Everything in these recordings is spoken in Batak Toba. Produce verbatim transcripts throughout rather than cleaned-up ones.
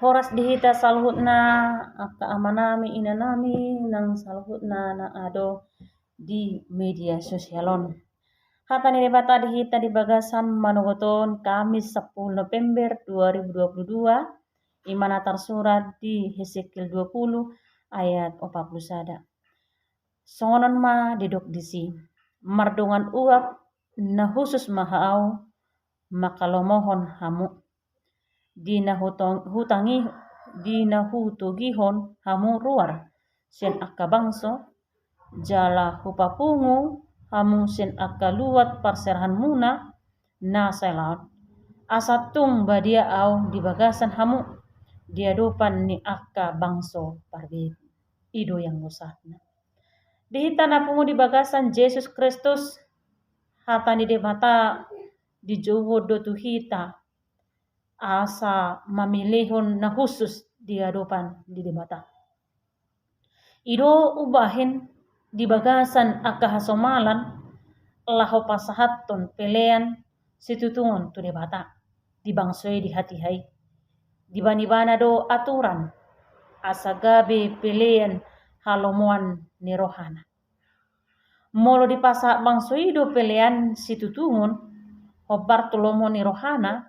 Horas di hita saluhutna, angka amanami, inanami, nang saluhutna na adong di media sosial on. Hata ni Debata di hita di bagasan manogot on, Kamis, sampulu November dua ribu dua puluh dua, i ma na tarsurat di Hesekiel dua puluh ayat opat puluh sada. Songon on ma didok disi: Mardongan uap na hushus ma Au mangkalomohon hamu. Di na hutong-, hutangi-, di na hutogihon hamu ruar sian angka bangso, jala hupapungu hamu sian angka luat parserahanmuna na sai laon, asa tung badia Au di bagasan hamu di adopan ni angka bangso parbegu. I do ianggo sahatna. Di hita na pungu di bagasan Jesus Kristus, hata ni Debata dijouhon do tu hita asa mamilihon na hushus di adopan ni Debata. I do umbahen di bagasan angka hasomalan laho pasahathon pelean situtungon tu Debata di bangso i di hatiha i. Dibahen ibana do aturan asa gabe pelean halomoan ni rohana. Molo dipasahat bangso i do pelean situtungon hombar tu lomo ni rohana,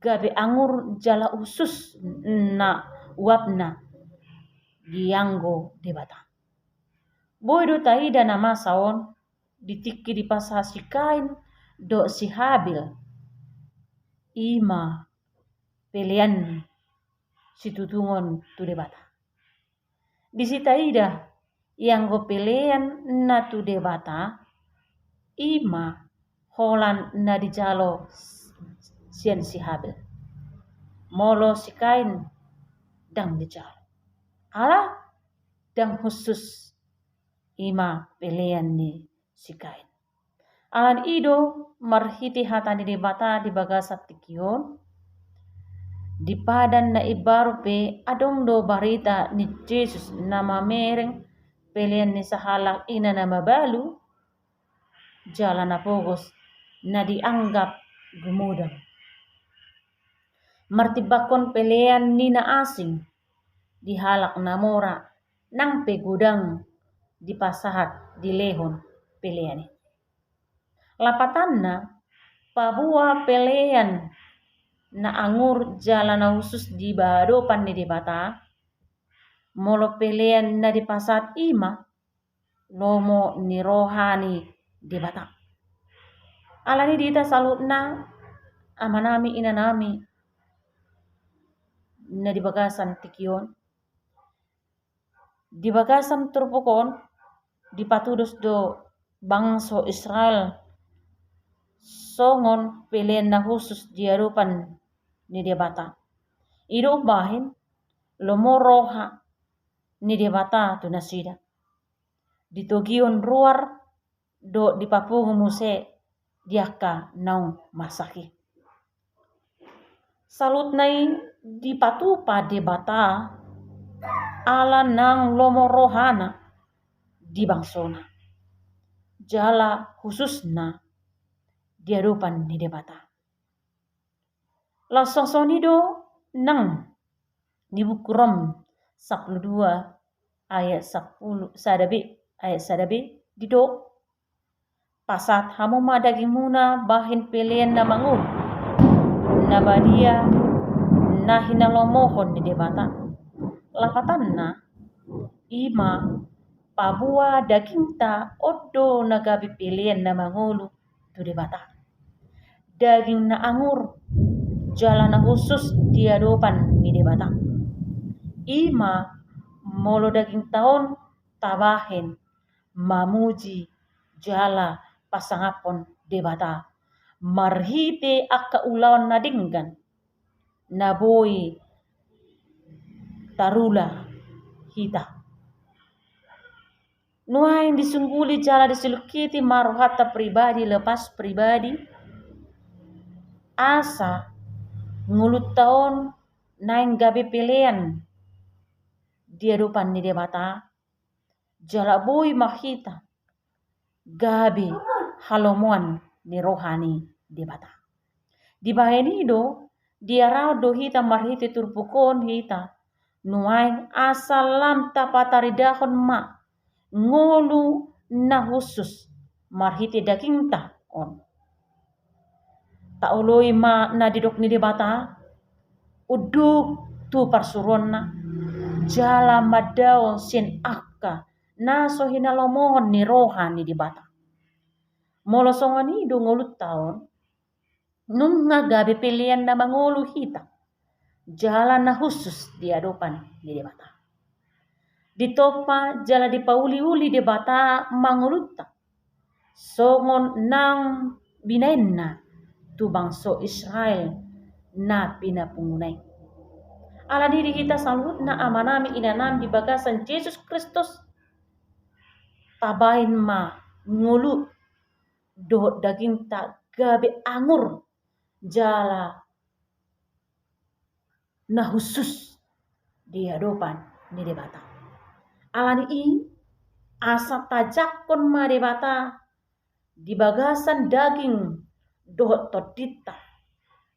gabe angur jala hushus na uapna dianggo Debata. Boi do taida na masa on di tingki dipasahat si Kain dohot si Habil, i ma pelean situtungon tu Debata. Disi taida ianggo pelean na tu Debata, i ma holan na dijalo sian si Habil. Molo si Kain ndang dijalo. Ala ndang hushus i ma pelean ni si Kain. Alani i do marhite hata ni Debata di bagasan tingki on, di padan na imbaru pe adong do barita ni Jesus na mamereng pelean ni sahalak ina na mabalu, jala na pogos na dianggap gumodang. Martimbangkon pelean ni na asing di halak na mora nang pe godang dipasahat dilehon pelean i. Lapatanna, paboa pelean na angur jala na hushus di adopan ni Debata, molo pelean na dipasahat i ma lomo ni roha ni Debata. Alani di hita saluhutna, amanami, inanami, na di bagasan tingki on, di bagasan turpuk on dipatudos do bangso Israel songon pelean na hushus di adopan ni Debata. I do umbahen lomo roha ni Debata tu nasida. Ditogihon ruar dohot dipapungu muse di angka naung marsak i. Saluhutna i dipatupa Debata ala naung lomo rohana di bangsona, jala hususna di adopan ni Debata. Laos songon i do nang di buku Rom sampulu dua ayat sampulu, sada B, ayat sada B, didok: Pasahat hamu ma dagingmuna bahen pelean na mangolu, na badia, na hinalomohon ni Debata. Lapatanna, i ma paboa dagingta on do na gabe pelean na mangolu tu Debata. Daging na angur jala na hushus di adopan ni Debata. I ma molo dagingta on tabahen mamuji jala pasangaphon Debata marhite angka ulaon na denggan na boi tarula hita. Nuaeng disungguli jala disulingkiti ma rohanta pribadi lepas pribadi, asa ngolunta on naeng gabe pelean di adopan ni Debata, jala boi ma hita gabe halomoan ni roha ni Debata. Dibahen i do Diarahon do hita marhite turpuk on hita nuaeng asa lam tapataridahon ma ngolu na hushus marhite dagingta on. Taoloi ma na didok ni Debata unduk tu parsuruonna jala mandao sian angka na so hinalomohon ni roha ni Debata. Molo songon i do ngolunta on, nunga gabe pelean na mangolu hita jala na hushus di adopan ni Debata. Ditompa jala dipauliuli Debata ma ngolunta songon naung binaenna tu bangso Israel na pinapunguna i. Alani i di hita saluhutna amanami inanami di bagasan Jesus Kristus, tabaen ma ngolu dohot dagingta gabe angur jala na hushus di adopan ni Debata. Alani i asa tajangkon ma Debata di bagasan daging dohot tondinta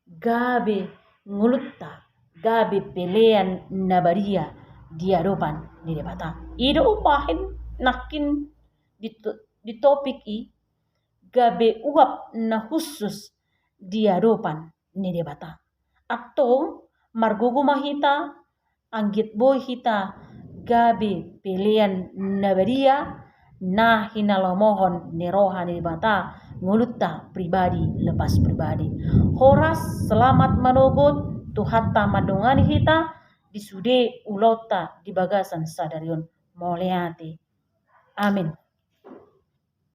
gabe ngolunta gabe pelean na badia di adopan ni Debata. I do umbahen nangkin di to-, di topik i gabe uap na hushus di adopan ni Debata. Antong margogo ma hita anggiat boi hita gabe pelean na badia na hinalomohon ni roha ni Debata ngolunta pribadi lepas pribadi. Horas, selamat manogot, Tuhanta mandongani hita di sude ulaonta di bagasan sadari on. Mauliate. Amin.